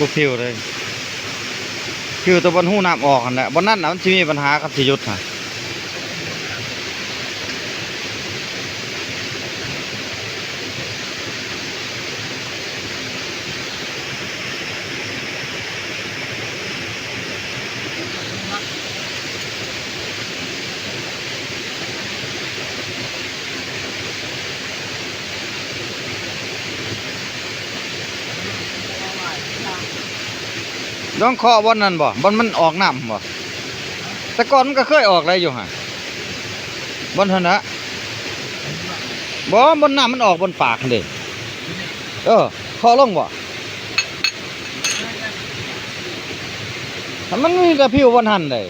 ບໍ່ຜິວເລີຍ ຜິວແຕ່ບ່ອນຮູນ້ຳອອກຫັ້ນແຫຼະ ບ່ອນນັ້ນນະມັນຊິມີບັນຫາຄັນຊິຢຸດຫັ້ນ. ລອງເຄາະບ່ອນນັ້ນບໍ່? ບ່ອນມັນອອກນ້ຳບໍ່? ແຕ່ກ່ອນມັນກໍເຄີຍອອກໄດ້ຢູ່ຫັ້ນ ບ່ອນຫັ້ນນະ. ບໍ່, ບ່ອນນ້ຳມັນອອກບ່ອນປາກຫັ້ນເດ້. ເອີ ເຄາະລົງບໍ່? ມັນມີແຕ່ຜິວບ່ອນຫັ້ນເດ້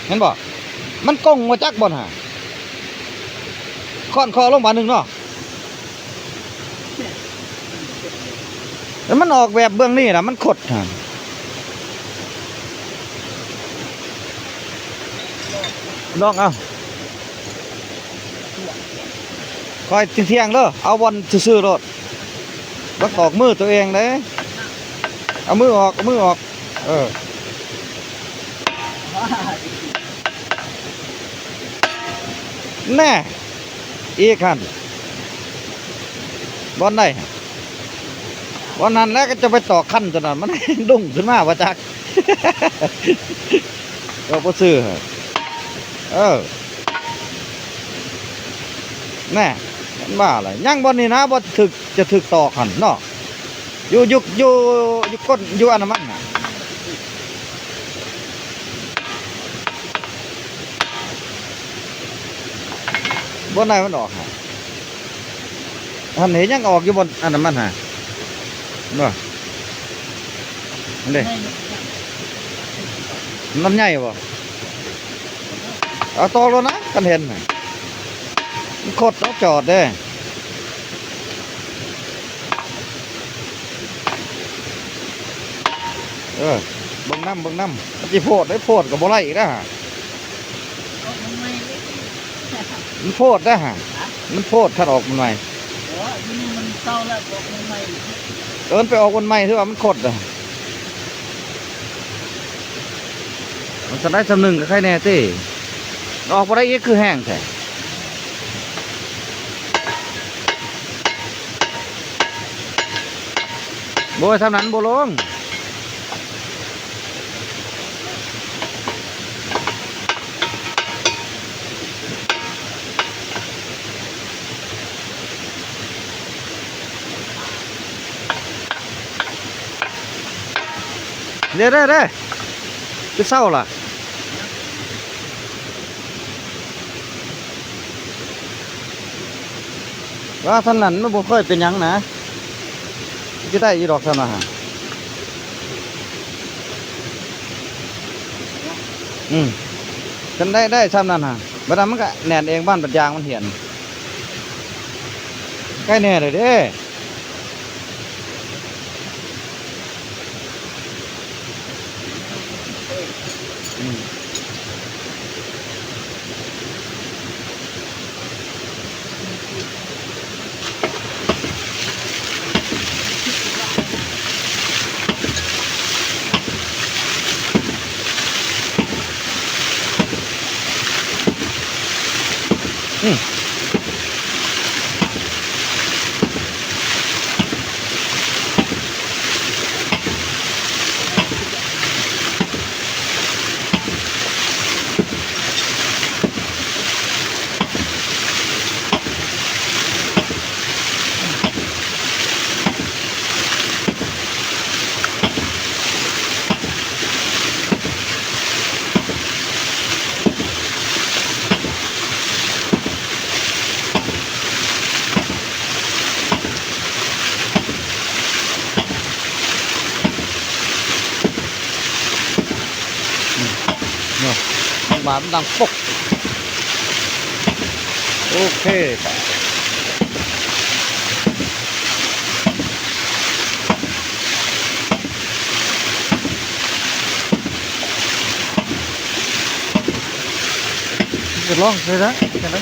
ເຫັນບໍ່? ມັນກົງບໍ່ຈັກບ່ອນຫັ້ນ. ຄ້ອນເຄາະລົງບາດໜຶ່ງເນາະ. ແລ້ວມັນອອກແບບເບື້ອງນີ້ລະ ມັນຂົດຫັ້ນ. ລອງເອົາ. ຄ່ອຍທ່ຽງເດີ ເອົາບ່ອນຊື່ໆໂລດ. ມັນຕອກມືຕົວເອງເດ້. ເອົາມືອອກ ເອົາມືອອກ. ເອີ ແນ່ ອີກຫັ້ນ ບ່ອນໃດ? ບ່ອນນັ້ນແຫຼະ ກໍຈະໄປຕອກຄັນຕົວນັ້ນ ມັນດຸ້ງຂຶ້ນມາບໍ່ຈັກ. ເອີ ບໍ່ຊື່. ເອີ ແນ່ ມັນວ່າລະ ຍັງບ່ອນນີ້ນະ ບໍ່ຖືກ ຈະຖືກຕອກຫັ້ນເນາະ. ຢູ່ ຢູ່ ຢູ່ ຢູ່ກົ້ນ ຢູ່ອັນນັ້ນມັນນະ ບ່ອນໃດມັນອອກຫັ້ນ. ຫັ້ນເຫັນຍັງອອກຢູ່ບ່ອນອັນນັ້ນມັນຫາ ເນາະ. ອັນນີ້ ມັນໃຫຍ່ບໍ່? ເອົາຕອກໂລດນະ ຄັນເຫັນນະ ມັນຂົດເນາະ ຈອດເດ້. ເອີ ເບິ່ງນຳ ເບິ່ງນຳ ມັນຊິໂພດເດ້ ໂພດກໍບໍ່ໄດ້ອີກນະ. ມັນໂພດເດ້ຫະ ມັນໂພດ ຄັນອອກມັນໃໝ່. ເອີ ມັນເຊົາແລ້ວ ອອກມັນໃໝ່. ເອີ ໄປອອກມັນໃໝ່ ຖືວ່າມັນຂົດເດ້. ມັນສະໄດ້ສ່ຳໜຶ່ງກໍໄຄແນ່ຕິ ອອກບໍ່ໄດ້ອີກ ຄືແຮງແທ້. ໂອ້ຍ ສ່ຳນັ້ນບໍ່ລົງ. ເດ້ ເດ້ ເດ້ ຄືເຊົາລະ ວ່າສ່ຳນັ້ນມັນບໍ່ຄ່ອຍເປັນຫຍັງນະ ຊິໄດ້ຢູ່ດອກສ່ຳນັ້ນຫະ. ອືມ ຄັນໄດ້ ໄດ້ສ່ຳນັ້ນຫະ ບັດນັ້ນມັນກະແໜ້ນເອງ ບ້ານບັດຢາງມັນຫຽນ ໃກ້ແນ່ເລີຍເດ້. ອືມ ອືມ. ເນາະ ມັນບາດມັນດັງປົກ. ໂອເຄ ຈະລອງໃສ່ໄດ້ຈັ່ງໃດ.